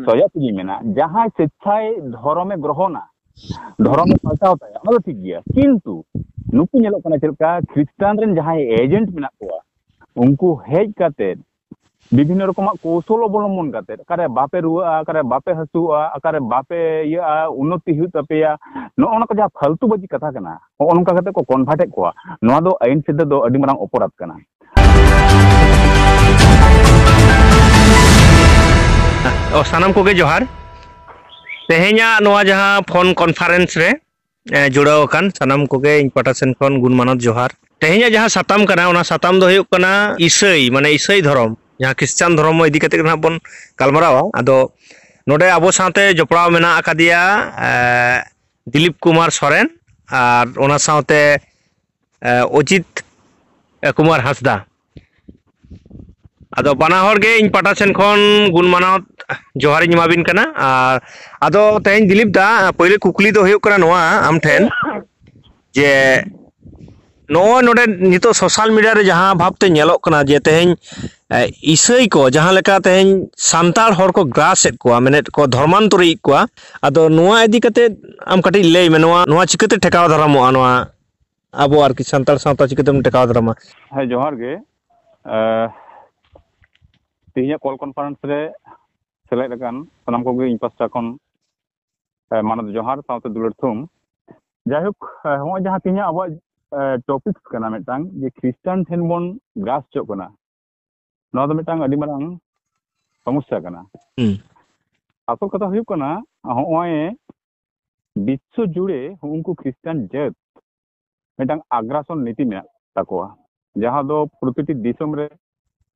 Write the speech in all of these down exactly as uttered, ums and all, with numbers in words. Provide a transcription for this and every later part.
ᱥᱚᱡᱟ ᱛᱮᱜᱮᱧ ᱢᱮᱱᱟ, ᱡᱟᱦᱟᱸᱭ ᱥᱮᱪᱪᱷᱟᱭ ᱫᱷᱚᱨᱚᱢᱮ ᱜᱨᱚᱦᱚᱱᱟ, ᱫᱷᱚᱨᱚᱢᱮ ᱯᱟᱞᱴᱟᱣ ᱛᱟᱭᱟ, ᱚᱱᱟ ᱫᱚ ᱴᱷᱤᱠ ᱜᱮᱭᱟ᱾ ᱠᱤᱱᱛᱩ ᱱᱩᱠᱩ ᱧᱮᱞᱚᱜ ᱠᱟᱱᱟ ᱪᱮᱫ ᱞᱮᱠᱟ ᱠᱷᱨᱤᱥᱴᱟᱱ ᱨᱮᱱ ᱡᱟᱦᱟᱸᱭ ᱮᱡᱮᱱᱴ ᱢᱮᱱᱟᱜ ᱠᱚᱣᱟ, ᱩᱱᱠᱩ ᱦᱮᱡ ᱠᱟᱛᱮ ᱵᱤᱵᱷᱤᱱᱱᱚ ᱨᱚᱠᱚᱢᱟᱜ ᱠᱳᱣᱥᱚᱞ ᱚᱵᱚᱞᱚᱢᱵᱚᱱ ᱠᱟᱛᱮ, ᱚᱠᱟᱨᱮ ᱵᱟᱯᱮ ᱨᱩᱣᱟᱹᱜᱼᱟ, ᱚᱠᱟᱨᱮ ᱵᱟᱯᱮ ᱦᱟᱹᱥᱩᱣᱟᱜᱼᱟ, ᱚᱠᱟᱨᱮ ᱵᱟᱯᱮ ᱤᱭᱟᱹᱜᱼᱟ, ᱩᱱᱱᱚᱛᱤ ᱦᱩᱭᱩᱜ ᱛᱟᱯᱮᱭᱟ, ᱱᱚᱜᱼᱚ ᱱᱚᱣᱟ ᱠᱚ ᱡᱟᱦᱟᱸ ᱯᱷᱟᱞᱛᱩ ᱵᱟᱹᱡᱤ ᱠᱟᱛᱷᱟ ᱠᱟᱱᱟ, ᱱᱚᱜᱼᱚ ᱱᱚᱝᱠᱟ ᱠᱟᱛᱮ ᱠᱚ ᱠᱚᱱᱵᱷᱟᱨᱴ ᱮᱫ ᱠᱚᱣᱟ᱾ ᱱᱚᱣᱟ ᱫᱚ ᱟᱹᱭᱤᱱ ᱥᱤᱫᱷᱟᱹ ᱫᱚ ᱟᱹᱰᱤ ᱢᱟᱨᱟᱝ ᱚᱯᱚᱨᱟᱫᱷ ᱠᱟᱱᱟ᱾ ᱚ, ᱥᱟᱱᱟᱢ ᱠᱚᱜᱮ ᱡᱚᱦᱟᱨ᱾ ᱛᱮᱦᱮᱧᱟᱜ ᱱᱚᱣᱟ ᱡᱟᱦᱟᱸ ᱯᱷᱳᱱ ᱠᱚᱱᱯᱷᱟᱨᱮᱱᱥ ᱨᱮ ᱮ, ᱡᱩᱲᱟᱹᱣ ᱟᱠᱟᱱ ᱥᱟᱱᱟᱢ ᱠᱚᱜᱮ ᱤᱧ ᱯᱟᱦᱴᱟ ᱥᱮᱱ ᱠᱷᱚᱱ ᱜᱩᱱ ᱢᱟᱱᱚᱛ ᱡᱚᱦᱟᱨ᱾ ᱛᱮᱦᱮᱧᱟᱜ ᱡᱟᱦᱟᱸ ᱥᱟᱛᱟᱢ ᱠᱟᱱᱟ, ᱚᱱᱟ ᱥᱟᱛᱟᱢ ᱫᱚ ᱦᱩᱭᱩᱜ ᱠᱟᱱᱟ ᱤᱥᱟᱹᱭ, ᱢᱟᱱᱮ ᱤᱥᱟᱹᱭ ᱫᱷᱚᱨᱚᱢ, ᱡᱟᱦᱟᱸ ᱠᱷᱨᱤᱥᱴᱟᱱ ᱫᱷᱚᱨᱚᱢ ᱤᱫᱤ ᱠᱟᱛᱮ ᱜᱮ ᱱᱟᱦᱟᱜ ᱵᱚᱱ ᱜᱟᱞᱢᱟᱨᱟᱣᱟ᱾ ᱟᱫᱚ ᱱᱚᱰᱮ ᱟᱵᱚ ᱥᱟᱶᱛᱮ ᱡᱚᱯᱲᱟᱣ ᱢᱮᱱᱟᱜ ᱟᱠᱟᱫᱮᱭᱟ, ᱮ, ᱫᱤᱞᱤᱯ ᱠᱩᱢᱟᱨ ᱥᱚᱨᱮᱱ, ᱟᱨ ᱚᱱᱟ ᱥᱟᱶᱛᱮ ᱮ, ᱚᱡᱤᱛ, ᱮ, ᱠᱩᱢᱟᱨ ᱦᱟᱸᱥᱫᱟ᱾ ᱟᱫᱚ ᱵᱟᱱᱟ ᱦᱚᱲ ᱜᱮ ᱤᱧ ᱯᱟᱦᱴᱟ ᱥᱮᱱ ᱠᱷᱚᱱ ᱜᱩᱱ ᱢᱟᱱᱟᱣ ᱡᱚᱦᱟᱨᱤᱧ ᱮᱢᱟᱵᱤᱱ ᱠᱟᱱᱟ᱾ ᱟᱨ ᱟᱫᱚ ᱛᱮᱦᱮᱧ ᱫᱤᱞᱤᱯ ᱫᱟ, ᱯᱳᱭᱞᱳ ᱠᱩᱠᱞᱤ ᱫᱚ ᱦᱩᱭᱩᱜ ᱠᱟᱱᱟ ᱱᱚᱣᱟ ᱟᱢ ᱴᱷᱮᱱ, ᱡᱮ ᱱᱚᱜᱼᱚᱭ ᱱᱚᱰᱮ ᱱᱤᱛᱚᱜ ᱥᱳᱥᱟᱞ ᱢᱤᱰᱤᱭᱟ ᱨᱮ ᱡᱟᱦᱟᱸ ᱵᱷᱟᱵᱽᱛᱮ ᱧᱮᱞᱚᱜ ᱠᱟᱱᱟ ᱡᱮ ᱛᱮᱦᱮᱧ, ᱮ, ᱤᱥᱟᱹᱭ ᱠᱚ ᱡᱟᱦᱟᱸ ᱞᱮᱠᱟ ᱛᱮᱦᱮᱧ ᱥᱟᱱᱛᱟᱲ ᱦᱚᱲ ᱠᱚ ᱜᱨᱟᱥ ᱮᱫ ᱠᱚᱣᱟ, ᱢᱮᱱᱮᱫ ᱠᱚ ᱫᱷᱚᱨᱢᱟᱱᱛᱚᱨᱤᱭᱮᱫ ᱠᱚᱣᱟ, ᱟᱫᱚ ᱱᱚᱣᱟ ᱤᱫᱤ ᱠᱟᱛᱮ ᱟᱢ ᱠᱟᱹᱴᱤᱡ ᱞᱟᱹᱭ ᱢᱮ, ᱱᱚᱣᱟ, ᱱᱚᱣᱟ ᱪᱤᱠᱟᱹᱛᱮ ᱴᱷᱮᱠᱟᱣ ᱫᱟᱨᱟᱢᱚᱜᱼᱟ? ᱱᱚᱣᱟ ᱟᱵᱚ ᱟᱨᱠᱤ ᱥᱟᱱᱛᱟᱲ ᱥᱟᱶᱛᱟ ᱪᱤᱠᱟᱹᱛᱮᱵᱚᱱ ᱴᱮᱠᱟᱣ ᱫᱟᱨᱟᱢᱟ? ᱦᱮᱸ, ᱡᱚᱦᱟᱨ ᱜᱮ᱾ ᱮ, ᱛᱮᱦᱮᱧᱟᱜ ᱠᱚᱞ ᱠᱚᱱᱯᱷᱟᱨᱮᱱᱥ ᱨᱮ ᱥᱮᱞᱮᱫ ᱟᱠᱟᱱ ᱥᱟᱱᱟᱢ ᱠᱚᱜᱮ ᱤᱧ ᱯᱟᱥᱴᱟ ᱠᱷᱚᱱ, ᱮ, ᱢᱟᱱᱚᱛ ᱡᱚᱦᱟᱨ ᱥᱟᱶᱛᱮ ᱫᱩᱞᱟᱹᱲ ᱛᱷᱩᱢ᱾ ᱡᱟᱭᱦᱳᱠ, ᱮ, ᱱᱚᱜᱼᱚᱭ ᱡᱟᱦᱟᱸ ᱛᱮᱦᱮᱧᱟᱜ ᱟᱵᱚᱣᱟᱜ, ᱮ, ᱴᱚᱯᱤᱠᱥ ᱠᱟᱱᱟ ᱢᱤᱫᱴᱟᱝ, ᱡᱮ ᱠᱷᱨᱤᱥᱴᱟᱱ ᱴᱷᱮᱱ ᱵᱚᱱ ᱜᱨᱟᱥ ᱦᱚᱪᱚᱜ ᱠᱟᱱᱟ, ᱱᱚᱣᱟ ᱫᱚ ᱢᱤᱫᱴᱟᱝ ᱟᱹᱰᱤ ᱢᱟᱨᱟᱝ ᱥᱚᱢᱚᱥᱥᱟ ᱠᱟᱱᱟ᱾ ᱦᱩᱸ᱾ ᱟᱥᱚᱞ ᱠᱟᱛᱷᱟ ᱦᱩᱭᱩᱜ ᱠᱟᱱᱟ, ᱱᱚᱜᱼᱚᱭ ᱵᱤᱥᱥᱚ ᱡᱩᱲᱮ ᱩᱱᱠᱩ ᱠᱷᱨᱤᱥᱴᱟᱱ ᱡᱟᱹᱛ ᱢᱤᱫᱴᱟᱝ ᱟᱜᱽᱨᱟᱥᱚᱱ ᱱᱤᱛᱤ ᱢᱮᱱᱟᱜ ᱛᱟᱠᱚᱣᱟ, ᱡᱟᱦᱟᱸ ᱫᱚ ᱯᱨᱚᱛᱤᱴᱤ ᱫᱤᱥᱚᱢ ᱨᱮ,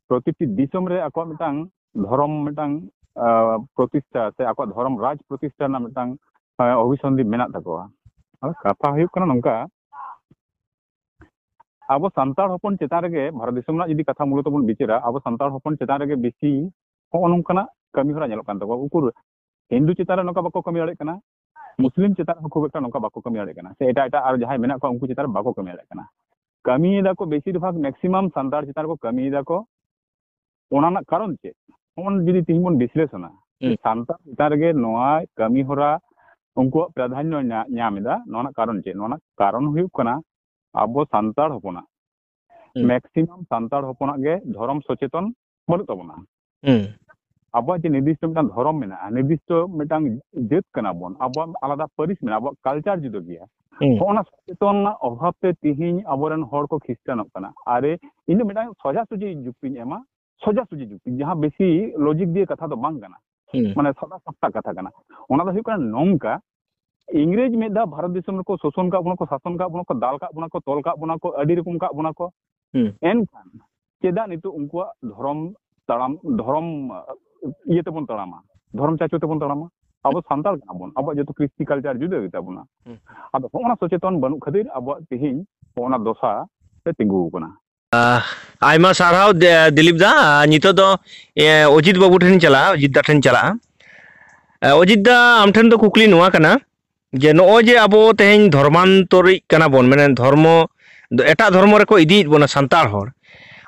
ᱯᱨᱚᱛᱤᱴᱤ ᱫᱤᱥᱚᱢ ᱨᱮ ᱟᱠᱚᱣᱟᱜ ᱢᱤᱫᱴᱟᱝ ᱫᱷᱚᱨᱚᱢ, ᱢᱤᱫᱴᱟᱝ, ᱟ, ᱯᱨᱚᱛᱤᱥᱴᱷᱟ ᱥᱮ ᱟᱠᱚᱣᱟᱜ ᱫᱷᱚᱨᱚᱢ ᱨᱟᱡᱽ ᱯᱨᱚᱛᱤᱥᱴᱷᱟ ᱨᱮᱱᱟᱜ ᱢᱤᱫᱴᱟᱝ, ᱟ, ᱚᱵᱷᱤᱥᱚᱱᱫᱷᱤ ᱢᱮᱱᱟᱜ ᱛᱟᱠᱚᱣᱟ᱾ ᱟᱫᱚ ᱠᱟᱛᱷᱟ ᱦᱩᱭᱩᱜ ᱠᱟᱱᱟ ᱱᱚᱝᱠᱟ, ᱟᱵᱚ ᱥᱟᱱᱛᱟᱲ ᱦᱚᱯᱚᱱ ᱪᱮᱛᱟᱱ ᱨᱮᱜᱮ, ᱵᱷᱟᱨᱚᱛ ᱫᱤᱥᱚᱢ ᱨᱮᱱᱟᱜ ᱡᱩᱫᱤ ᱠᱟᱛᱷᱟ ᱢᱩᱞᱚᱛᱚ ᱵᱚᱱ ᱵᱤᱪᱟᱹᱨᱟ, ᱟᱵᱚ ᱥᱟᱱᱛᱟᱲ ᱦᱚᱯᱚᱱ ᱪᱮᱛᱟᱱ ᱨᱮᱜᱮ ᱵᱮᱥᱤ ᱦᱚᱸᱜᱼᱚ ᱱᱚᱝᱠᱟᱱᱟᱜ ᱠᱟᱹᱢᱤ ᱦᱚᱨᱟ ᱧᱮᱞᱚᱜ ᱠᱟᱱ ᱛᱟᱠᱚᱣᱟ᱾ ᱩᱠᱩᱨ ᱦᱤᱱᱫᱩ ᱪᱮᱛᱟᱱ ᱨᱮ ᱱᱚᱝᱠᱟ ᱵᱟᱠᱚ ᱠᱟᱹᱢᱤ ᱫᱟᱲᱮᱭᱟᱜ ᱠᱟᱱᱟ, ᱢᱩᱥᱞᱤᱢ ᱪᱮᱛᱟᱱ ᱨᱮᱦᱚᱸ ᱠᱷᱩᱵ ᱮᱠᱴᱟ ᱱᱚᱝᱠᱟ ᱵᱟᱠᱚ ᱠᱟᱹᱢᱤ ᱫᱟᱲᱮᱭᱟᱜ ᱠᱟᱱᱟ, ᱥᱮ ᱮᱴᱟᱜ ᱟᱨ ᱡᱟᱦᱟᱸᱭ ᱢᱮᱱᱟᱜ ᱠᱚᱣᱟ ᱩᱱᱠᱩ ᱪᱮᱛᱟᱱ ᱨᱮ ᱵᱟᱠᱚ ᱠᱟᱹᱢᱤ ᱫᱟᱲᱮᱭᱟᱜ ᱠᱟᱱᱟ᱾ ᱠᱟᱹᱢᱤᱭᱮᱫᱟ ᱠᱚ, ᱵᱮᱥᱤᱨ ᱵᱷᱟᱜᱽ ᱢᱮᱠᱥᱤᱢᱟᱢ ᱥᱟᱱᱛᱟᱲ ᱪᱮᱛᱟᱱ ᱨᱮᱠᱚ ᱠᱟᱹᱢᱤᱭᱮᱫᱟ ᱠᱚ᱾ ᱚᱱᱟ ᱨᱮᱱᱟᱜ ᱠᱟᱨᱚᱱ ᱪᱮᱫ? ᱱᱚᱜᱼᱚᱭ ᱡᱩᱫᱤ ᱛᱤᱦᱤᱧ ᱵᱚᱱ ᱵᱤᱥᱞᱮᱥᱚᱱᱟ, ᱦᱩᱸ᱾ ᱥᱟᱱᱛᱟᱲ ᱪᱮᱛᱟᱱ ᱨᱮᱜᱮ ᱱᱚᱣᱟ ᱠᱟᱹᱢᱤ ᱦᱚᱨᱟ ᱩᱱᱠᱩᱣᱟᱜ ᱯᱨᱟᱫᱷᱟᱱᱭᱚ ᱧᱟ-, ᱧᱟᱢ ᱮᱫᱟ᱾ ᱱᱚᱣᱟ ᱨᱮᱱᱟᱜ ᱠᱟᱨᱚᱱ ᱪᱮᱫ? ᱱᱚᱣᱟ ᱨᱮᱱᱟᱜ ᱠᱟᱨᱚᱱ ᱦᱩᱭᱩᱜ ᱠᱟᱱᱟ, ᱟᱵᱚ ᱥᱟᱱᱛᱟᱲ ᱦᱚᱯᱚᱱᱟᱜ, ᱦᱩᱸ᱾ ᱢᱮᱠᱥᱤᱢᱟᱢ ᱥᱟᱱᱛᱟᱲ ᱦᱚᱯᱚᱱᱟᱜ ᱜᱮ ᱫᱷᱚᱨᱚᱢ ᱥᱚᱪᱮᱛᱚᱱ ᱵᱟᱹᱱᱩᱜ ᱛᱟᱵᱚᱱᱟ᱾ ᱦᱩᱸ᱾ ᱟᱵᱚᱣᱟᱜ ᱡᱮ ᱱᱤᱨᱫᱤᱥᱴᱚ ᱢᱤᱫᱴᱟᱝ ᱫᱷᱚᱨᱚᱢ ᱢᱮᱱᱟᱜᱼᱟ, ᱱᱤᱨᱫᱤᱥᱴᱚ ᱢᱤᱫᱴᱟᱝ ᱡᱟᱹᱛ ᱠᱟᱱᱟ ᱵᱚᱱ, ᱟᱵᱚᱣᱟᱜ ᱟᱞᱟᱫᱟ ᱯᱟᱹᱨᱤᱥ ᱢᱮᱱᱟᱜᱼᱟ, ᱟᱵᱚᱣᱟᱜ ᱠᱟᱞᱪᱟᱨ ᱡᱩᱫᱟᱹ ᱜᱮᱭᱟ᱾ ᱦᱩᱸ᱾ ᱦᱚᱸᱜᱼᱚ ᱱᱟ ᱥᱚᱪᱮᱛᱚᱱ ᱨᱮᱱᱟᱜ ᱚᱵᱷᱟᱵ ᱛᱮ ᱛᱤᱦᱤᱧ ᱟᱵᱚᱨᱮᱱ ᱦᱚᱲ ᱠᱚ ᱠᱷᱨᱤᱥᱴᱟᱱᱚᱜ ᱠᱟᱱᱟ᱾ ᱟᱨᱮ, ᱤᱧ ᱫᱚ ᱢᱤᱫᱴᱟᱝ ᱥᱚᱡᱟ ᱥᱩᱡᱤ ᱡᱩᱠᱛᱤᱧ ᱮᱢᱟ, ᱥᱚᱡᱟ ᱥᱩᱡᱤ ᱡᱩᱠᱛᱤ, ᱡᱟᱦᱟᱸ ᱵᱮᱥᱤ ᱞᱚᱡᱤᱠ ᱫᱤᱭᱮ ᱠᱟᱛᱷᱟ ᱫᱚ ᱵᱟᱝ ᱠᱟᱱᱟ, ᱦᱩᱸ᱾ ᱢᱟᱱᱮ ᱥᱟᱫᱟ ᱥᱟᱯᱴᱟ ᱠᱟᱛᱷᱟ ᱠᱟᱱᱟ᱾ ᱚᱱᱟ ᱫᱚ ᱦᱩᱭᱩᱜ ᱠᱟᱱᱟ ᱱᱚᱝᱠᱟ, ᱤᱝᱨᱮᱡᱽ ᱢᱤᱫ ᱫᱷᱟᱣ ᱵᱷᱟᱨᱚᱛ ᱫᱤᱥᱚᱢ ᱨᱮᱠᱚ ᱥᱳᱥᱚᱱ ᱠᱟᱜ ᱵᱚᱱᱟ ᱠᱚ, ᱥᱟᱥᱚᱱ ᱠᱟᱜ ᱵᱚᱱᱟ ᱠᱚ, ᱫᱟᱞ ᱠᱟᱜ ᱵᱚᱱᱟ ᱠᱚ, ᱛᱚᱞ ᱠᱟᱜ ᱵᱚᱱᱟ ᱠᱚ, ᱟᱹᱰᱤ ᱨᱚᱠᱚᱢ ᱠᱟᱜ ᱵᱚᱱᱟ ᱠᱚ᱾ ᱦᱩᱸ᱾ ᱮᱱᱠᱷᱟᱱ ᱪᱮᱫᱟᱜ ᱱᱤᱛᱚᱜ ᱩᱱᱠᱩᱣᱟᱜ ᱫᱷᱚᱨᱚᱢ ᱛᱟᱲᱟᱢ, ᱫᱷᱚᱨᱚᱢ, ᱤᱭᱟᱹ ᱛᱮᱵᱚᱱ ᱛᱟᱲᱟᱢᱟ, ᱫᱷᱚᱨᱚᱢ ᱪᱟᱪᱚ ᱛᱮᱵᱚᱱ ᱛᱟᱲᱟᱢᱟ? ᱟᱵᱚ ᱥᱟᱱᱛᱟᱲ ᱠᱟᱱᱟ ᱵᱚᱱ, ᱟᱵᱚᱣᱟᱜ ᱡᱚᱛᱚ ᱠᱨᱤᱥᱴᱤ ᱠᱟᱞᱪᱟᱨ ᱡᱩᱫᱟᱹ ᱜᱮᱛᱟ ᱵᱚᱱᱟ᱾ ᱦᱩᱸ᱾ ᱟᱫᱚ ᱦᱚᱸᱜᱼᱚ ᱱᱟ ᱥᱚᱪᱮᱛᱚᱱ ᱵᱟᱹᱱᱩᱜ ᱠᱷᱟᱹᱛᱤᱨ ᱟᱵᱚᱣᱟᱜ ᱛᱮᱦᱮᱧ ᱦᱚᱸᱜᱼᱚ ᱱᱟ ᱫᱚᱥᱟ ᱨᱮ ᱛᱤᱸᱜᱩ ᱟᱠᱟᱱᱟ᱾ ᱟᱭᱢᱟ ᱥᱟᱨᱦᱟᱣ ᱫᱮ-, ᱫᱤᱞᱤᱯ ᱫᱟ᱾ ᱟᱨ ᱱᱤᱛᱚᱜ ᱫᱚ, ᱮ, ᱚᱡᱤᱛ ᱵᱟᱹᱵᱩ ᱴᱷᱮᱱ ᱪᱟᱞᱟᱜᱼᱟ, ᱚᱡᱤᱛ ᱫᱟ ᱴᱷᱮᱱ ᱪᱟᱞᱟᱜᱼᱟ᱾ ᱮ, ᱚᱡᱤᱛ ᱫᱟ, ᱟᱢ ᱴᱷᱮᱱ ᱫᱚ ᱠᱩᱠᱞᱤ ᱱᱚᱣᱟ ᱠᱟᱱᱟ ᱡᱮ ᱱᱚᱜᱼᱚᱭ ᱡᱮ ᱟᱵᱚ ᱛᱮᱦᱮᱧ ᱫᱷᱚᱨᱢᱟᱱᱛᱚᱨᱤᱜ ᱠᱟᱱᱟ ᱵᱚᱱ, ᱢᱟᱱᱮ ᱫᱷᱚᱨᱢᱚ ᱫᱚ ᱮᱴᱟᱜ ᱫᱷᱚᱨᱢᱚ ᱨᱮᱠᱚ ᱤᱫᱤᱭᱮᱫ ᱵᱚᱱᱟ ᱥᱟᱱᱛᱟᱲ ᱦᱚᱲ,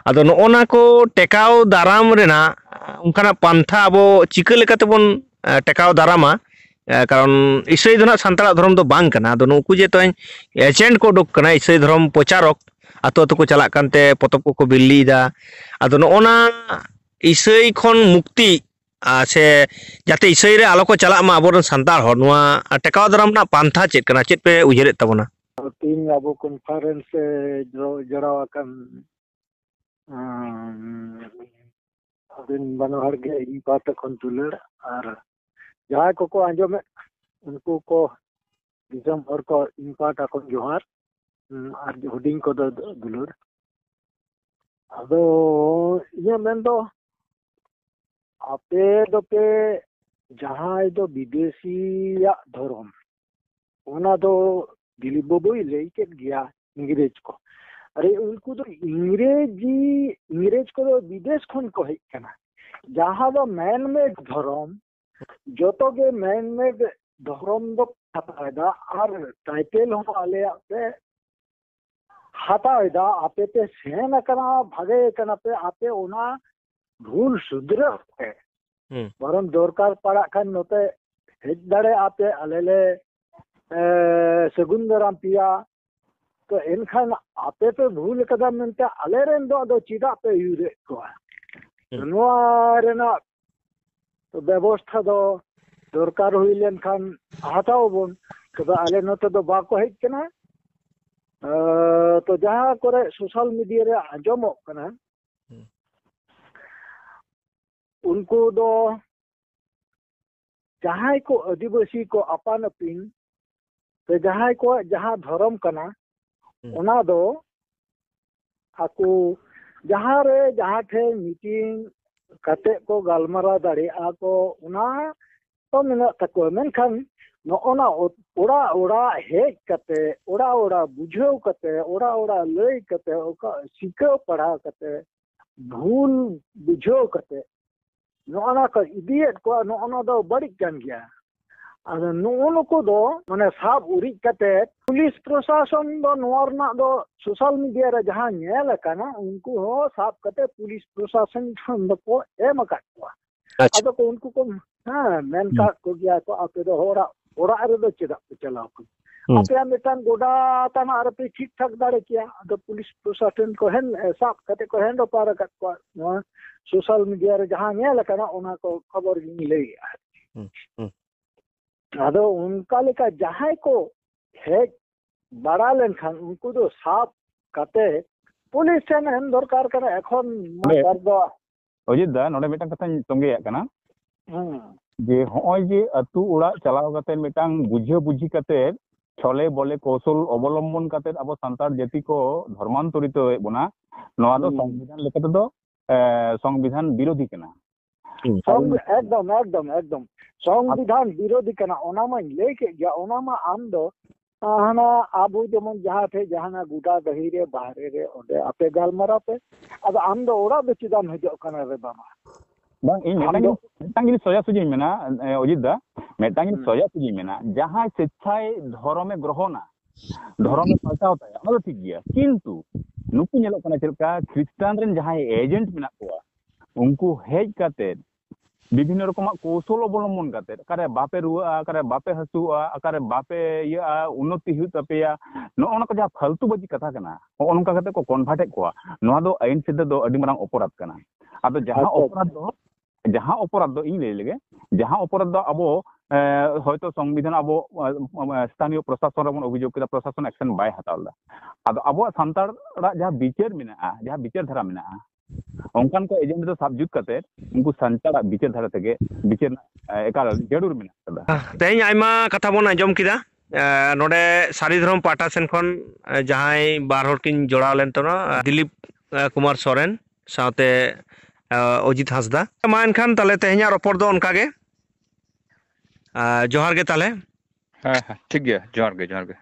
ᱟᱫᱚ ᱱᱚᱜᱼᱚ ᱱᱟ ᱠᱚ ᱴᱮᱠᱟᱣ ᱫᱟᱨᱟᱢ ᱨᱮᱱᱟᱜ ᱚᱱᱠᱟᱱᱟᱜ ᱯᱟᱱᱛᱷᱟ ᱟᱵᱚ ᱪᱤᱠᱟᱹ ᱞᱮᱠᱟ ᱛᱮᱵᱚᱱ, ᱮ, ᱴᱮᱠᱟᱣ ᱫᱟᱨᱟᱢᱟ? ᱮ, ᱠᱟᱨᱚᱱ ᱤᱥᱟᱹᱭ ᱫᱚ ᱱᱟᱜ ᱥᱟᱱᱛᱟᱲᱟᱜ ᱫᱷᱚᱨᱚᱢ ᱫᱚ ᱵᱟᱝ ᱠᱟᱱᱟ᱾ ᱟᱫᱚ ᱱᱩᱠᱩ ᱡᱮ ᱛᱮᱦᱮᱧ ᱮᱡᱮᱱᱴ ᱠᱚ ᱩᱰᱩᱠ ᱠᱟᱱᱟ, ᱤᱥᱟᱹᱭ ᱫᱷᱚᱨᱚᱢ ᱯᱨᱚᱪᱟᱨᱚᱠ, ᱟᱛᱳ ᱟᱛᱳ ᱠᱚ ᱪᱟᱞᱟᱜ ᱠᱟᱱᱛᱮ ᱯᱚᱛᱚᱵ ᱠᱚᱠᱚ ᱵᱤᱞᱤᱭᱮᱫᱟ᱾ ᱟᱫᱚ ᱱᱚᱜᱼᱚ ᱱᱟ ᱤᱥᱟᱹᱭ ᱠᱷᱚᱱ ᱢᱩᱠᱛᱤ, ᱟ, ᱥᱮ ᱡᱟᱛᱮ ᱤᱥᱟᱹᱭ ᱨᱮ ᱟᱞᱚ ᱠᱚ ᱪᱟᱞᱟᱜ ᱢᱟ ᱟᱵᱚᱨᱮᱱ ᱥᱟᱱᱛᱟᱲ ᱦᱚᱲ, ᱱᱚᱣᱟ ᱴᱮᱠᱟᱣ ᱫᱟᱨᱟᱢ ᱨᱮᱱᱟᱜ ᱯᱟᱱᱛᱷᱟ ᱪᱮᱫ ᱠᱟᱱᱟ? ᱪᱮᱫ ᱯᱮ ᱩᱭᱦᱟᱹᱨᱮᱫ ᱛᱟᱵᱚᱱᱟ? ᱛᱮᱦᱮᱧ ᱟᱵᱚ ᱠᱚᱱᱯᱷᱟᱨᱮᱱᱥ ᱨᱮ ᱡᱚ-, ᱡᱚᱲᱟᱣ ᱟᱠᱟᱱ, ᱟᱸ, ᱟᱹᱵᱤᱱ ᱵᱟᱱᱟ ᱦᱚᱲ ᱜᱮ ᱤᱧ ᱯᱟᱦᱴᱟ ᱠᱷᱚᱱ ᱫᱩᱞᱟᱹᱲ, ᱟᱨ ᱡᱟᱦᱟᱸᱭ ᱠᱚᱠᱚ ᱟᱸᱡᱚᱢᱮᱫ, ᱩᱱᱠᱩ ᱠᱚ, ᱫᱤᱥᱚᱢ ᱦᱚᱲ ᱠᱚ, ᱤᱧ ᱯᱟᱦᱴᱟ ᱠᱷᱚᱱ ᱡᱚᱦᱟᱨ, ᱩᱸ, ᱟᱨ ᱦᱩᱰᱤᱧ ᱠᱚᱫᱚ ᱫᱩ-, ᱫᱩᱞᱟᱹᱲ᱾ ᱟᱫᱚ ᱤᱧᱟᱹᱜ ᱢᱮᱱ ᱫᱚ, ᱟᱯᱮ ᱫᱚᱯᱮ, ᱡᱟᱦᱟᱸᱭ ᱫᱚ ᱵᱤᱫᱮᱥᱤᱭᱟᱜ ᱫᱷᱚᱨᱚᱢ, ᱚᱱᱟ ᱫᱚ ᱫᱤᱞᱤᱯ ᱵᱟᱹᱵᱩᱭ ᱞᱟᱹᱭ ᱠᱮᱫ ᱜᱮᱭᱟ, ᱤᱝᱨᱮᱡᱽ ᱠᱚ᱾ ᱟᱨᱮ, ᱩᱱᱠᱩ ᱫᱚ ᱤᱝᱨᱮᱡᱤ, ᱤᱝᱨᱮᱡᱽ ᱠᱚᱫᱚ ᱵᱤᱫᱮᱥ ᱠᱷᱚᱱ ᱠᱚ ᱦᱮᱡ ᱠᱟᱱᱟ᱾ ᱡᱟᱦᱟᱸ ᱫᱚ ᱢᱮᱱᱢᱮᱰ ᱫᱷᱚᱨᱚᱢ, ᱡᱚᱛᱚ ᱜᱮ ᱢᱮᱱᱢᱮᱰ ᱫᱷᱚᱨᱚᱢ ᱫᱚ ᱦᱟᱛᱟᱣ ᱮᱫᱟ, ᱟᱨ ᱴᱟᱭᱴᱮᱞ ᱦᱚᱸ ᱟᱞᱮᱭᱟᱜ ᱯᱮ ᱦᱟᱛᱟᱣ ᱮᱫᱟ᱾ ᱟᱯᱮ ᱯᱮ ᱥᱮᱱ ᱟᱠᱟᱱᱟ, ᱵᱷᱟᱜᱮ ᱠᱟᱱᱟ ᱯᱮ, ᱟᱯᱮ ᱚᱱᱟ ᱵᱷᱩᱞ ᱥᱩᱫᱷᱨᱟᱹᱜ ᱯᱮ᱾ ᱦᱩᱸ᱾ ᱵᱚᱨᱚᱝ ᱫᱚᱨᱠᱟᱨ ᱯᱟᱲᱟᱜ ᱠᱷᱟᱱ ᱱᱚᱛᱮ ᱦᱮᱡ ᱫᱟᱲᱮᱭᱟᱜᱼᱟ ᱯᱮ, ᱟᱞᱮ ᱞᱮ, ᱮ, ᱥᱟᱹᱜᱩᱱ ᱫᱟᱨᱟᱢ ᱯᱮᱭᱟ᱾ ᱛᱚ ᱮᱱᱠᱷᱟᱱ ᱟᱯᱮ ᱯᱮ ᱵᱷᱩᱞ ᱟᱠᱟᱫᱟ ᱢᱮᱱᱛᱮ ᱟᱞᱮ ᱨᱮᱱ ᱫᱚ ᱟᱫᱚ ᱪᱮᱫᱟᱜ ᱯᱮ ᱟᱹᱭᱩᱨᱮᱫ ᱠᱚᱣᱟ? ᱦᱩᱸ᱾ ᱱᱚᱣᱟ ᱨᱮᱱᱟᱜ ᱵᱮᱵᱚᱥᱛᱷᱟ ᱫᱚ ᱫᱚᱨᱠᱟᱨ ᱦᱩᱭ ᱞᱮᱱᱠᱷᱟᱱ ᱦᱟᱛᱟᱣ ᱟᱵᱚᱱ᱾ ᱛᱚᱵᱮ ᱟᱞᱮ ᱱᱚᱛᱮ ᱫᱚ ᱵᱟᱠᱚ ᱦᱮᱡ ᱠᱟᱱᱟ᱾ ᱮ, ᱛᱚ ᱡᱟᱦᱟᱸ ᱠᱚᱨᱮ social media ᱨᱮ ᱟᱸᱡᱚᱢᱚᱜ ᱠᱟᱱᱟ, ᱦᱩᱸ᱾ ᱩᱱᱠᱩ ᱫᱚ ᱡᱟᱦᱟᱸᱭ ᱠᱚ ᱟᱹᱫᱤᱵᱟᱹᱥᱤ ᱠᱚ ᱟᱯᱟᱱ ᱟᱹᱯᱤᱱ, ᱥᱮ ᱡᱟᱦᱟᱸᱭ ᱠᱚᱣᱟᱜ ᱡᱟᱦᱟᱸ ᱫᱷᱚᱨᱚᱢ ᱠᱟᱱᱟ, ᱦᱩᱸ᱾ ᱚᱱᱟ ᱫᱚ ᱟᱠᱚ ᱡᱟᱦᱟᱸ ᱨᱮ ᱡᱟᱦᱟᱸ ᱴᱷᱮᱱ meeting ᱠᱟᱛᱮ ᱠᱚ ᱜᱟᱞᱢᱟᱨᱟᱣ ᱫᱟᱲᱮᱭᱟᱜᱼᱟ ᱠᱚ, ᱚᱱᱟ ᱛᱚ ᱢᱮᱱᱟᱜ ᱛᱟᱠᱚᱣᱟ᱾ ᱢᱮᱱᱠᱷᱟᱱ ᱱᱚᱜᱼᱚ ᱱᱟ ᱚ-, ᱚᱲᱟᱜ ᱚᱲᱟᱜ ᱦᱮᱡ ᱠᱟᱛᱮ, ᱚᱲᱟᱜ ᱚᱲᱟᱜ ᱵᱩᱡᱷᱟᱹᱣ ᱠᱟᱛᱮ, ᱚᱲᱟᱜ ᱚᱲᱟᱜ ᱞᱟᱹᱭ ᱠᱟᱛᱮ, ᱚᱠᱟ ᱥᱤᱠᱷᱟᱹᱣ ᱯᱟᱲᱦᱟᱣ ᱠᱟᱛᱮ, ᱵᱷᱩᱞ ᱵᱩᱡᱷᱟᱹᱣ ᱠᱟᱛᱮ, ᱱᱚᱜᱼᱚ ᱱᱟ ᱠᱚ ᱤᱫᱤᱭᱮᱫ ᱠᱚᱣᱟ, ᱱᱚᱜᱼᱚ ᱱᱟ ᱫᱚ ᱵᱟᱹᱲᱤᱡ ᱠᱟᱱ ᱜᱮᱭᱟ᱾ ᱟᱫᱚ ᱱᱩᱜᱼᱩ ᱱᱩᱠᱩ ᱫᱚ ᱢᱟᱱᱮ ᱥᱟᱵ ᱩᱨᱤᱡ ᱠᱟᱛᱮ ᱯᱩᱞᱤᱥ ᱯᱨᱚᱥᱟᱥᱚᱱ ᱫᱚ ᱱᱚᱣᱟ ᱨᱮᱱᱟᱜ ᱫᱚ social media ᱨᱮ ᱡᱟᱦᱟᱸ ᱧᱮᱞ ᱟᱠᱟᱱᱟ, ᱩᱱᱠᱩ ᱦᱚᱸ ᱥᱟᱵ ᱠᱟᱛᱮ ᱯᱩᱞᱤᱥ ᱯᱨᱚᱥᱟᱥᱚᱱ ᱴᱷᱮᱱ ᱫᱚᱠᱚ ᱮᱢ ᱟᱠᱟᱫ ᱠᱚᱣᱟ᱾ ᱟᱪᱪᱷᱟ᱾ ᱟᱫᱚ ᱠᱚ ᱩᱱᱠᱩ ᱠᱚ, ᱦᱮᱸ, ᱢᱮᱱ ᱦᱩᱸ᱾ ᱠᱟᱜ ᱠᱚᱜᱮᱭᱟ ᱠᱚ, "ᱟᱯᱮ ᱫᱚ ᱚᱲᱟᱜ, ᱚᱲᱟᱜ ᱨᱮᱫᱚ ᱪᱮᱫᱟᱜ ᱯᱮ ᱪᱟᱞᱟᱣ ᱠᱟᱱᱟ? ᱦᱩᱸ᱾ ᱟᱯᱮᱭᱟᱜ ᱢᱤᱫᱴᱟᱝ ᱜᱚᱰᱟ ᱛᱟᱱᱟᱜ ᱨᱮᱯᱮ ᱴᱷᱤᱠ ᱴᱷᱟᱠ ᱫᱟᱲᱮ ᱠᱮᱭᱟ, ᱟᱫᱚ ᱯᱩᱞᱤᱥ ᱯᱨᱚᱥᱟᱥᱚᱱ ᱠᱚ ᱦᱮᱱ, ᱥᱟᱵ ᱠᱟᱛᱮ ᱠᱚ ᱦᱮᱱᱰ ᱚᱯᱟᱨ ᱟᱠᱟᱫ ᱠᱚᱣᱟ᱾" ᱱᱚᱣᱟ social media ᱨᱮ ᱡᱟᱦᱟᱸ ᱧᱮᱞ ᱟᱠᱟᱱᱟ, ᱚᱱᱟ ᱠᱚ ᱠᱷᱚᱵᱚᱨ ᱜᱤᱧ ᱞᱟᱹᱭᱮᱜᱼᱟ᱾ ᱦᱩᱸ, ᱦᱩᱸ᱾ ᱟᱫᱚ ᱚᱱᱠᱟ ᱞᱮᱠᱟ ᱡᱟᱦᱟᱸᱭ ᱠᱚ ᱦᱮᱡ ᱵᱟᱲᱟ ᱞᱮᱱᱠᱷᱟᱱ, ᱩᱱᱠᱩ ᱫᱚ ᱥᱟᱵ ᱠᱟᱛᱮ ᱯᱩᱞᱤᱥ ᱴᱷᱮᱱ ᱮᱢ ᱫᱚᱨᱠᱟᱨ ᱠᱟᱱᱟ᱾ ᱮᱠᱷᱚᱱ ᱚᱸᱰᱮ ᱱᱮᱛᱟᱨ ᱫᱚ ᱚᱡᱤᱛ ᱫᱟ, ᱱᱚᱰᱮ ᱢᱤᱫᱴᱟᱝ ᱠᱟᱛᱷᱟᱧ ᱛᱚᱸᱜᱮᱭᱟᱜ ᱠᱟᱱᱟ᱾ ᱦᱩᱸ᱾ ᱡᱮ ᱦᱚᱸᱜᱼᱚᱭ ᱡᱮ ᱟᱹᱛᱩ ᱚᱲᱟᱜ ᱪᱟᱞᱟᱣ ᱠᱟᱛᱮ ᱢᱤᱫᱴᱟᱝ ᱵᱩᱡᱷᱟᱹ ᱵᱩᱡᱷᱤ ᱠᱟᱛᱮ, ᱪᱷᱚᱞᱮ ᱵᱚᱞᱮ ᱠᱳᱣᱥᱚᱞ ᱚᱵᱚᱞᱚᱢᱵᱚᱱ ᱠᱟᱛᱮ ᱟᱵᱚ ᱥᱟᱱᱛᱟᱲ ᱡᱟᱹᱛᱤ ᱠᱚ ᱫᱷᱚᱨᱢᱟᱱᱛᱚᱨᱤᱛᱚᱭᱮᱫ ᱵᱚᱱᱟ, ᱱᱚᱣᱟ ᱫᱚ ᱦᱩᱸ᱾ ᱥᱚᱝᱵᱤᱫᱷᱟᱱ ᱞᱮᱠᱟ ᱛᱮᱫᱚ, ᱮ, ᱥᱚᱝᱵᱤᱫᱷᱟᱱ ᱵᱤᱨᱳᱫᱷᱤ ᱠᱟᱱᱟ᱾ ᱦᱩᱸ᱾ ᱥᱚᱝ-, ᱮᱠᱫᱚᱢ, ᱮᱠᱫᱚᱢ, ᱮᱠᱫᱚᱢ᱾ ᱥᱚᱝᱵᱤᱫᱷᱟᱱ ᱵᱤᱨᱳᱫᱷᱤ ᱠᱟᱱᱟ, ᱚᱱᱟ ᱢᱟᱧ ᱞᱟᱹᱭ ᱠᱮᱫ ᱜᱮᱭᱟ᱾ ᱚᱱᱟ ᱢᱟ ᱟᱢ ᱫᱚ, ᱦᱟᱱᱟ ᱟᱵᱚ ᱡᱮᱢᱚᱱ ᱡᱟᱦᱟᱸ ᱴᱷᱮᱡ ᱡᱟᱦᱟᱱᱟᱜ ᱜᱚᱰᱟ ᱰᱟᱹᱦᱤ ᱨᱮ, ᱵᱟᱦᱨᱮ ᱨᱮ, ᱚᱸᱰᱮ ᱟᱯᱮ ᱜᱟᱞᱢᱟᱨᱟᱣ ᱯᱮ᱾ ᱟᱫᱚ ᱟᱢ ᱫᱚ ᱚᱲᱟᱜ ᱫᱚ ᱪᱮᱫᱟᱜ ᱮᱢ ᱦᱤᱡᱩᱜ ᱠᱟᱱᱟ ᱨᱮ ᱵᱟᱵᱟ? ᱵᱟᱝ, ᱤᱧ ᱟᱢ ᱢᱤᱫᱴᱟᱝ ᱫᱚ ᱡᱤᱱᱤᱥ, ᱢᱤᱫᱴᱟᱝ ᱡᱤᱱᱤᱥ ᱥᱚᱡᱟ ᱥᱩᱡᱤᱧ ᱢᱮᱱᱟ, ᱮ, ᱚᱡᱤᱛ ᱫᱟ, ᱢᱤᱫᱴᱟᱝ ᱡᱤᱱᱤᱥ ᱦᱩᱸ᱾ ᱥᱚᱡᱟ ᱥᱩᱡᱤᱧ ᱢᱮᱱᱟ, ᱡᱟᱦᱟᱸᱭ ᱥᱮᱪᱪᱷᱟᱭ ᱫᱷᱚᱨᱚᱢᱮ ᱜᱨᱚᱦᱚᱱᱟ, ᱫᱷᱚᱨᱚᱢᱮ ᱯᱟᱞᱴᱟᱣ ᱛᱟᱭᱟ, ᱚᱱᱟ ᱫᱚ ᱴᱷᱤᱠ ᱜᱮᱭᱟ, ᱠᱤᱱᱛᱩ ᱱᱩᱠᱩ ᱧᱮᱞᱚᱜ ᱠᱟᱱᱟ ᱪᱮᱫ ᱞᱮᱠᱟ ᱠᱷᱨᱤᱥᱴᱟᱱ ᱨᱮᱱ ᱡᱟᱦᱟᱸᱭ ᱮᱡᱮᱱᱴ ᱢᱮᱱᱟᱜ ᱠᱚᱣᱟ, ᱩᱱᱠᱩ ᱦᱮᱡ ᱠᱟᱛᱮ ᱵᱤᱵᱷᱤᱱᱱᱚ ᱨᱚᱠᱚᱢᱟᱜ ᱠᱳᱣᱥᱚᱞ ᱚᱵᱚᱞᱚᱢᱵᱚᱱ ᱠᱟᱛᱮ, ᱚᱠᱟᱨᱮ ᱵᱟᱯᱮ ᱨᱩᱣᱟᱹᱜᱼᱟ, ᱚᱠᱟᱨᱮ ᱵᱟᱯᱮ ᱦᱟᱹᱥᱩᱜᱼᱟ, ᱚᱠᱟᱨᱮ ᱵᱟᱯᱮ ᱤᱭᱟᱹᱜᱼᱟ, ᱩᱱᱱᱚᱛᱤ ᱦᱩᱭᱩᱜ ᱛᱟᱯᱮᱭᱟ, ᱱᱚᱜᱼᱚ ᱱᱚᱝᱠᱟ ᱡᱟᱦᱟᱸ ᱯᱷᱟᱞᱛᱩ ᱵᱟᱡᱤ ᱠᱟᱛᱷᱟ ᱠᱟᱱᱟ, ᱱᱚᱜᱼᱚ ᱱᱚᱝᱠᱟ ᱠᱟᱛᱮ ᱠᱚ ᱠᱚᱱᱵᱷᱟᱨᱴ ᱮᱫ ᱠᱚᱣᱟ᱾ ᱱᱚᱣᱟ ᱫᱚ ᱟᱹᱭᱤᱱ ᱥᱮᱫ ᱛᱮᱫᱚ ᱟᱹᱰᱤ ᱢᱟᱨᱟᱝ ᱚᱯᱚᱨᱟᱫᱷ ᱠᱟᱱᱟ᱾ ᱟᱫᱚ ᱡᱟᱦᱟᱸ ᱟᱪᱪᱷᱟ, ᱚᱯᱚᱨᱟᱫᱷ ᱫᱚ, ᱡᱟᱦᱟᱸ ᱚᱯᱚᱨᱟᱫᱷ ᱫᱚ ᱤᱧ ᱞᱟᱹᱭ ᱞᱮᱜᱮ, ᱡᱟᱦᱟᱸ ᱚᱯᱚᱨᱟᱫᱷ ᱫᱚ ᱟᱵᱚ, ᱮ, ᱦᱚᱭᱛᱚ ᱥᱚᱝᱵᱤᱫᱷᱟᱱ ᱟᱵᱚ, ᱮ, ᱮ, ᱥᱛᱷᱟᱱᱤᱭᱚ ᱯᱨᱚᱥᱟᱥᱚᱱ ᱨᱮᱵᱚᱱ ᱚᱵᱷᱤᱡᱳᱜᱽ ᱠᱮᱫᱟ, ᱯᱨᱚᱥᱟᱥᱚᱱ ᱮᱠᱥᱮᱱ ᱵᱟᱭ ᱦᱟᱛᱟᱣ ᱞᱮᱫᱟ᱾ ᱟᱫᱚ ᱟᱵᱚᱣᱟᱜ ᱥᱟᱱᱛᱟᱲᱟᱜ ᱡᱟᱦᱟᱸ ᱵᱤᱪᱟᱹᱨ ᱢᱮᱱᱟᱜᱼᱟ, ᱡᱟᱦᱟᱸ ᱵᱤᱪᱟᱹᱨ ᱫᱷᱟᱨᱟ ᱢᱮᱱᱟᱜᱼᱟ, ᱚᱱᱠᱟᱱ ᱠᱚ ᱮᱡᱮᱱᱴ ᱫᱚ ᱥᱟᱵ ᱡᱩᱛ ᱠᱟᱛᱮ ᱩᱱᱠᱩ ᱥᱟᱱᱛᱟᱲᱟᱜ ᱵᱤᱪᱟᱹᱨ ᱫᱷᱟᱨᱟ ᱛᱮᱜᱮ ᱵᱤᱪᱟᱹᱨ ᱨᱮᱱᱟᱜ, ᱮ, ᱮᱠᱟᱞ ᱡᱟᱹᱨᱩᱲ ᱢᱮᱱᱟᱜ ᱟᱠᱟᱫᱟ᱾ ᱛᱮᱦᱮᱧ ᱟᱭᱢᱟ ᱠᱟᱛᱷᱟ ᱵᱚᱱ ᱟᱸᱡᱚᱢ ᱠᱮᱫᱟ᱾ ᱮ, ᱱᱚᱰᱮ ᱥᱟᱹᱨᱤ ᱫᱷᱚᱨᱚᱢ ᱯᱟᱦᱴᱟ ᱥᱮᱱ ᱠᱷᱚᱱ, ᱮ, ᱡᱟᱦᱟᱸᱭ ᱵᱟᱨ ᱦᱚᱲ ᱠᱤᱱ ᱡᱚᱲᱟᱣ ᱞᱮᱱ ᱛᱟᱵᱚᱱᱟ, ᱫᱤᱞᱤᱯ, ᱮ, ᱠᱩᱢᱟᱨ ᱥᱚᱨᱮᱱ ᱥᱟᱶᱛᱮ, ᱮ, ᱚᱡᱤᱛ ᱦᱟᱸᱥᱫᱟ᱾ ᱢᱟ ᱮᱱᱠᱷᱟᱱ ᱛᱟᱦᱞᱮ ᱛᱮᱦᱮᱧᱟᱜ ᱨᱚᱯᱚᱲ ᱫᱚ ᱚᱱᱠᱟ ᱜᱮ᱾ ᱮ, ᱡᱚᱦᱟᱨ ᱜᱮ ᱛᱟᱦᱞᱮ᱾ ᱦᱮᱸ, ᱦᱮᱸ, ᱴᱷᱤᱠ ᱜᱮᱭᱟ᱾ ᱡᱚᱦᱟᱨ ᱜᱮ, ᱡᱚᱦᱟᱨ ᱜᱮ᱾